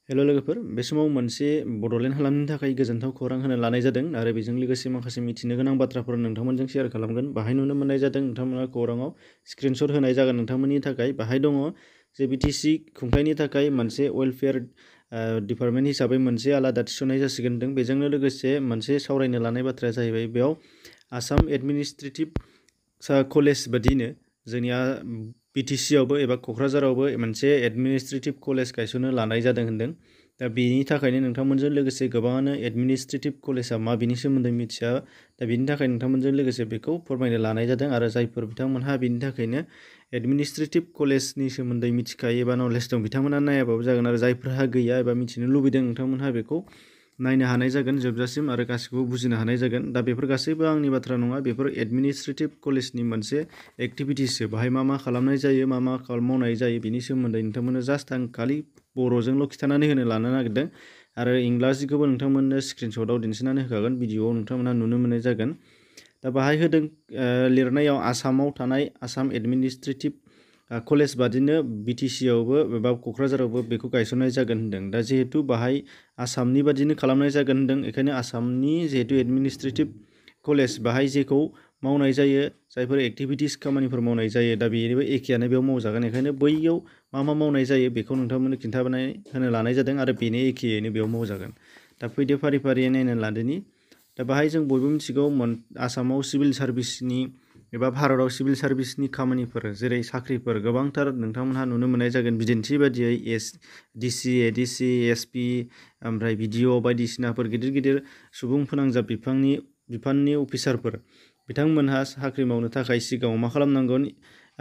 हेल' लोगोफोर बे समाव मोनसे बड'लेण्ड हालामनि थाखाय गोजोनथाव खौरां होनो लानाय जादों आरो बेजों लोगोसे माखासे मिथिनो गोनां बाथ्राफोर नोंथांमोनजों शेयार खालामगोन। बाहाय नुनो मोननाय जादों नोंथांमोना खौराङाव स्क्रिनशट होनाय जागोन नोंथांमोननि थाखाय। बाहाय दङ जे बिटिसि खुंथायनि थाखाय मोनसे वेलफेयार डिपार्टमेन्ट हिसाबै मोनसे आलादा थिसननाय जासिगोन होनदों। बेजोंनो लोगोसे मोनसे सावरायनो लानाय बाथ्राया जाहैबाय बेयाव आसाम एडमिनिस्ट्रेटिभ कलेज बादिनो जोंनिया बिटिसिआवबो एबा क'क्राझारावबो मोनसे एडमिनिस्ट्रेटिभ कलेज गायसननो लानाय जादों होनदों। दा बेनि थाखायनो नोंथांमोनजों लोगोसे गोबाङानो एडमिनिस्ट्रेटिभ कलेजआ मा बिनि सोमोन्दै मिथिया। दा बेनि थाखाय नोंथांमोनजों लोगोसे बेखौ फोरमायनो लानाय जादों आरो जायफोर बिथांमोनहा बेनि थाखायनो एडमिनिस्ट्रेटिभ कलेजनि सोमोन्दै मिथिखायो एबा नलेज दं बिथांमोना नायाबाबो जागोन आरो जायफोरहा गैया एबा मिथिनो लुबैदों नोंथांमोनहा बेखौ नायनो हानाय जागोन जोबजासिम आरो गासिखौबो बुजिनो हानाय जागोन। दा बेफोर गासैबो आंनि बाथ्रा नङा, बेफोर एडमिनिस्ट्रेटिभ कलेजनि मोनसे एक्टिभिटिससो। बाहाय मा मा खालामनाय जायो, मा मा मावनाय जायो बिनि सोमोन्दै नोंथांमोननो जास्ट आं खालि बर'जोंल' खिन्थानानै होनो लानो नागिरदों आरो इंराजिखौबो नोंथांमोननो स्क्रिनशटआव दिन्थिनानै होखागोन, भिडिअआव नोंथांमोनहा नुनो मोननाय जागोन। दा बाहाय होदों लिरनायाव आसामाव थानाय आसाम एडमिनिस्ट्रेटिभ कलेज बादिनो बिटिसिआवबो एबा क'क्राझारावबो बेखौ गायसननाय जागोन होनदों। दा जिहेतु बाहाय आसामनि बादिनो खालामनाय जागोन होनदों, बेखायनो आसामनि जिहेतु एडमिनिस्ट्रेटिभ कलेज बाहाय जेखौ मावनाय जायो, जायफोर एक्टिभिटिस खामानिफोर मावनाय जायो, दा बेनिबो एखेयानो बेयाव मावजागोन। बेखायनो बैयाव मा मा मावनाय जायो बेखौ नोंथांमोननो खिन्थानाय होनो लानाय जादों आरो बेनो एखेयैनो बेयाव मावजागोन। दा फैदो फारि फारियै नायनो लादोनि। दा बाहाय जों बयबो मिथिगौ आसामाव सिभिल सार्भिसनि एबा भारताव सिभिल सार्भिसनि खामानिफोर जेरै साख्रिफोर गोबांथार नोंथांमोनहा नुनो मोननाय जागोन। बिदिन्थि बादियै डिसि, एडिसि, एसपि, ओमफ्राय भिडिअ बायदिसिनाफोर गिदिर गिदिर सुबुं फोनांजाब बिफाननि अफिसारफोर बिथांमोनहा साख्रि मावनो थाखाय सिगाङाव मा खालामनांगोन,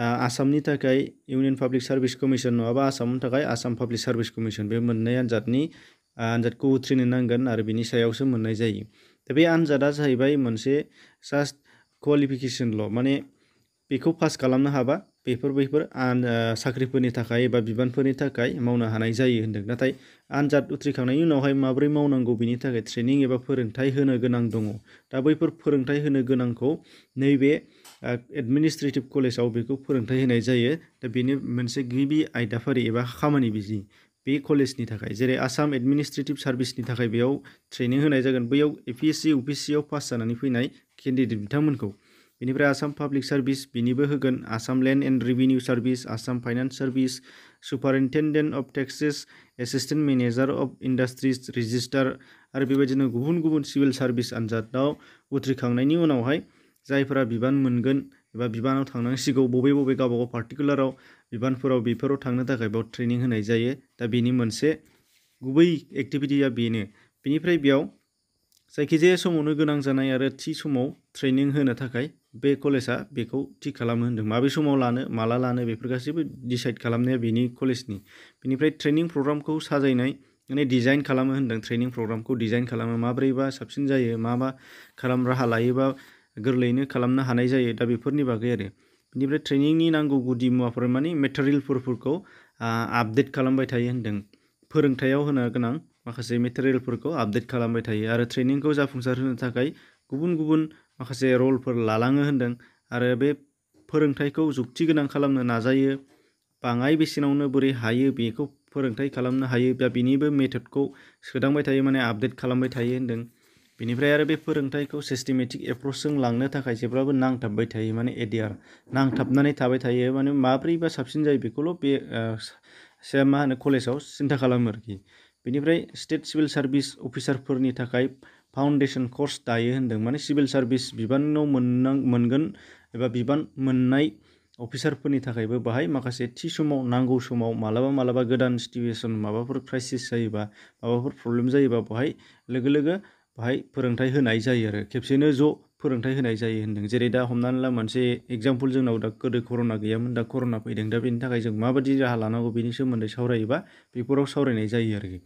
आसामनि थाखाय इउनियन पाब्लिक सार्भिस कमिसन नङाबा आसामनि थाखाय आसाम पाब्लिक सार्भिस कमिसन, बे मोननै आनजादखौ उथ्रिनो नांगोन आरो बिनि सायावसो मोननाय जायो। दा बे आनजादा जाहैबाय मोनसे जास्ट क्वालिफिकेसनल', माने बेखौ पास खालामनो हाबा बैफोर साख्रिफोरनि थाखाय एबा बिबानफोरनि थाखाय मावनो हानाय जायो होनदों। नाथाय आनजाद उथ्रिखांनायनि उनावहाय माबोरै मावनांगौ बिनि थाखाय ट्रेनिं एबा फोरोंथाइ होनो गोनां दङ। दा बैफोर फोरोंथाइ होनो गोनांखौ नैबे एडमिनिस्ट्रेटिभ कलेजाव बेखौ फोरोंथाइ होनाय जायो। दा बेनि मोनसे गिबि आयदाफारि एबा खामानि बिदि बे कलेजनि थाखाय, जेरै आसाम एडमिनिस्ट्रेटिभ सार्भिसनि थाखाय बेयाव ट्रेनिं होनाय जागोन, बैयाव एपिएससि इउपिएससिआव पास जानानै फैनाय केन्डिडेट बिथांमोनखौ। बेनिफ्राय आसाम पाब्लिक सार्भिस बिनिबो होगोन, Assam land and revenue service, Assam finance service, superintendent of taxes, assistant manager of industries registrar आरो बेबायदिनो गुबुन गुबुन सिभिल सार्भिस आनजादाव उथ्रिखांनायनि उनावहाय जायफोरा बिबान मोनगोन एबा बिबानाव थांनांसिगौ, बबे गावबागाव पार्टिकुलाराव बिबानफोराव बेफोराव थांनो थाखाय बेयाव ट्रेनिं होनाय जायो। दा बेनि मोनसे गुबै एक्टिभिटिया बेनो। बेनिफ्राय बेयाव जायखिजाया समावनो गोनां जानाय आरो थि समाव ट्रेनिं होनो थाखाय बे कलेजआ बेखौ थि खालामो होनदों। माबे समाव लानो, माला लानो बेफोर गासैबो डिसाइड खालामनाया बेनि कलेजनि। बेनिफ्राय ट्रेनिं प्रग्रामखौ साजायनाय माने डिजाइन खालामो होनदों, ट्रेनिं प्रग्रामखौ डिजाइन खालामो, माब्रैबा साबसिन जायो, मा राहा लायोबा गोरलैयैनो खालामनो हानाय जायो, दा बेफोरनि बागै आरो। बेनिफ्राय ट्रेनिंनि नांगौ गुदि मुवाफोर माने मेटेरियेलफोरखौ आपडेट खालामबाय थायो होनदों। फोरोंथायाव होनो गोनां माखासे मेटेरियेलफोरखौ आपडेट खालामबाय थायो आरो ट्रेनिंखौ जाफुंसार होनो थाखाय गुबुन गुबुन माखासे रलफोर लालाङो होनदों आरो बे फोरोंथाइखौ जुक्ति गोनां खालामनो नाजायो। बाङाय बेसेनावनो बोरै हायो बेखौ फोरोंथाइ खालामनो हायो, दा बेनिबो मेथडखौ सोदांबाय थायो, माने आपडेट खालामबाय थायो होनदों। बेनिफ्राय आरो बे फोरोंथाइखौ सिस्टेमेटिक एप्रचजों लांनो थाखाय जेब्लाबो नांथाबबाय थायो, माने एडिआर नांथाबनानै थाबाय थायो, माने माब्रैबा साबसिन जायो बेखौल' बे कलेजाव सिन्था खालामो आरोखि। बेनिफ्राय स्टेट सिभिल सार्भिस अफिसारफोरनि थाखाय फाउन्डेसन कर्स दायो होनदों, माने सिभिल सार्भिस बिबानाव मोनगोन एबा बिबान मोननाय अफिसारफोरनि थाखायबो बाहाय माखासे थि समाव नांगौ समाव मालाबा गोदान सिटुवेसन माबाफोर क्राइसिस जायोबा, माबाफोर प्रब्लेम जायोबा बाहाय लोगो बाहाय फोरोंथाइ होनाय जायो आरो खेबसेनो ज' फोरोंथाइ होनाय जायो होनदों। जेरै दा हमनानै ला मोनसे एग्जाम्पल, जोंनाव दा गोदो कर'ना गैयामोन, दा कर'ना फैदों, दा बेनि थाखाय जों माबायदि राहा लानांगौ बेनि सोमोन्दै सावरायोबा बेफोराव सावरायनाय जायो आरोखि,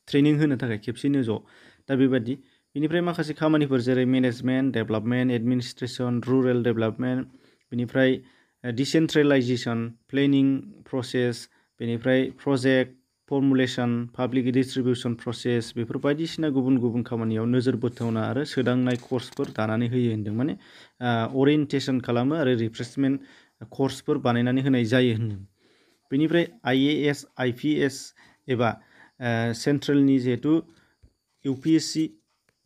ट्रेनिं होनो थाखाय खेबसेनो ज'। दा बेबायदि बेनिफ्राय माखासे खामानिफोर जेरै management, development, administration, rural development, बेनिफ्राय डिसेन्ट्रेलाइजेसन, प्लेनिं प्रसेस, बेनिफ्राय project formulation, public distribution process, बेफोर बायदिसिना गुबुन गुबुन खामानियाव नोजोर बोथावना आरो सोदांनाय कर्सफोर दानानै होयो होनदों, माने अरियेन्टेसन खालामो आरो रिफ्रेशमेन्ट कर्सफोर बानायनानै होनाय जायो होनदों। बेनिफ्राय IAS, IPS एबा सेन्ट्रेलनि जिहेतु UPSC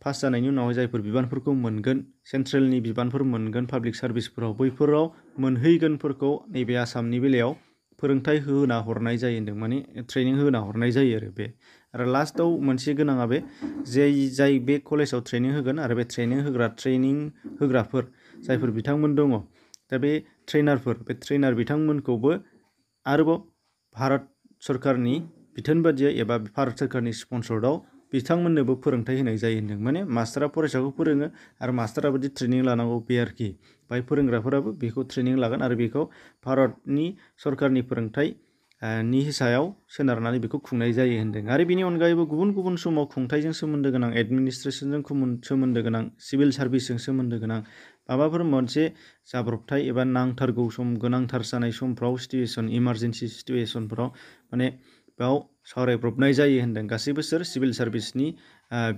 पास जानायनि उनावहाय जायफोर बिबानफोरखौ मोनगोन, सेन्ट्रेलनि बिबानफोर मोनगोन पाब्लिक सार्भिसफोराव, बैफोराव मोनहैगोनफोरखौ नैबे आसामनि बेलायाव फोरोंथाइ होना हरनाय जायो होनदों, माने ट्रेनिं होना हरनाय जायो आरो बे। आरो लास्टआव मोनसे गोनाङा बे जाय बे कलेजाव ट्रेनिं होगोन आरो बे ट्रेनिं होग्राफोर जायफोर बिथांमोन दङ, दा बे ट्रेनार बिथांमोनखौबो आरोबाव भारत सरकारनि बिथोन बादियै एबा भारत सरकारनि स्पन्सर्डआव बिथांमोननोबो फोरोंथाइ होनाय जायो होनदों। माने मास्टारा फरायसाखौ फोरोङो आरो मास्टाराबोदि ट्रेनिं लानांगौ बे आरोखि। बाहाय फोरोंग्राफोराबो बेखौ ट्रेनिं लागोन आरो बेखौ भारतनि सरकारनि फोरोंथाइनि सायाव सोनारनानै बेखौ खुंनाय जायो होनदों। आरो बेनि अनगायैबो गुबुन गुबुन समाव खुंथाइजों सोमोन्दो गोनां, एडमिनिस्ट्रेसनजों सोमोन्दो गोनां, सिभिल सार्भिसजों सोमोन्दो गोनां माबाफोर मोनसे जाब्रबथाय एबा नांथारगौ सम, गोनांथार जानाय समफ्राव इमारजेन्सि सिटुएसनफ्राव माने बेयाव सावरायब्रबनाय जायो होनदों। गासैबो सिभिल सार्भिसनि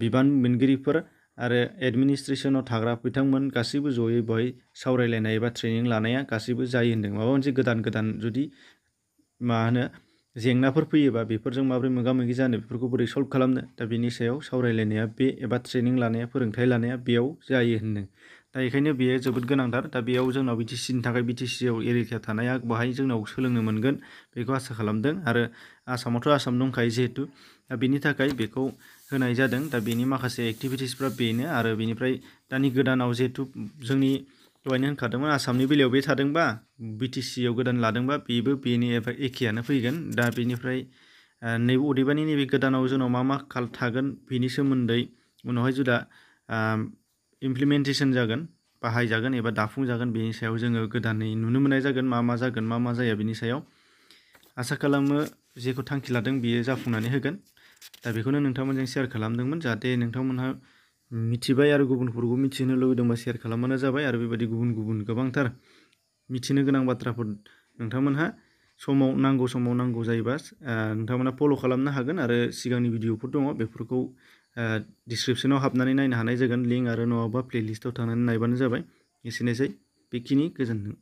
बिबान मोनगिरिफोर आरो एडमिनिस्ट्रेसनाव थाग्रा बिथांमोन गासैबो जयै बेवहाय सावरायलायनाय एबा ट्रेनिं लानाया गासैबो जायो होनदों। माबा मोनसे गोदान जुदि जेंनाफोर फैयोबा बेफोरजों माबोरै मोगा मोगि जानो, बेफोरखौ बोरै सल्भ खालामनो, दा बेनि सायाव सावरायलायनाया बे एबा ट्रेनिं लानाया, फोरोंथाइ लानाया बेयाव जायो होनदों। दा बेखायनो बेयो जोबोद गोनांथार। दा बेयाव जोंनाव BTCनि थाखाय BTCआव एरिया थानाया बाहाय जोंनाव सोलोंनो मोनगोन बेखौ आसा खालामदों। आरो आसामावथ' आसाम दंखायो जिहेतु, दा बेनि थाखाय बेखौ होनाय जादों। दा बेनि माखासे एक्टिभिटिसफ्रा बेनो। आरो बेनिफ्राय दानि गोदानाव जिहेतु जोंनि दहायनो होनखादोंमोन आसामनि बेलायाव बे थादोंबा, BTCआव गोदान लादोंबा बेबो बेनि एखेयानो फैगोन। दा बेनिफ्राय नैबे अदेबानि नैबे गोदानाव जोंनाव मा थागोन बेनि सोमोन्दै उनावहाय जुदा इमप्लिमेन्टेसन जागोन, बाहायजागोन एबा दाफुंजागोन, बेनि सायाव जोङो गोदानै नुनो मोननाय जागोन। मा जागोन, मा जाया, बेनि सायाव आसा खालामो जेखौ थांखि लादों बियो जाफुंनानै होगोन। दा बेखौनो नोंथांमोनजों शेयार खालामदोंमोन, जाहाथे नोंथांमोनहा मिथिबाय आरो गुबुनफोरखौ मिथिनो लुबैदोंबा शेयार खालामबानो जाबाय। आरो बेबायदि गुबुन गोबांथार मिथिनो गोनां बाथ्राफोर नोंथांमोनहा नांगौ समाव नांगौ जायोबा नोंथांमोना फल' खालामनो हागोन। आरो सिगांनि भिडिअफोर दङ, बेफोरखौ डिसक्रिपसनाव हाबनानै नायनो हानाय जागोन लिंक, आरो नङाबा प्लेलिस्टआव थांनानै नायबानो जाबाय। एसेनोसै, बेखिनि, गोजोन्थों।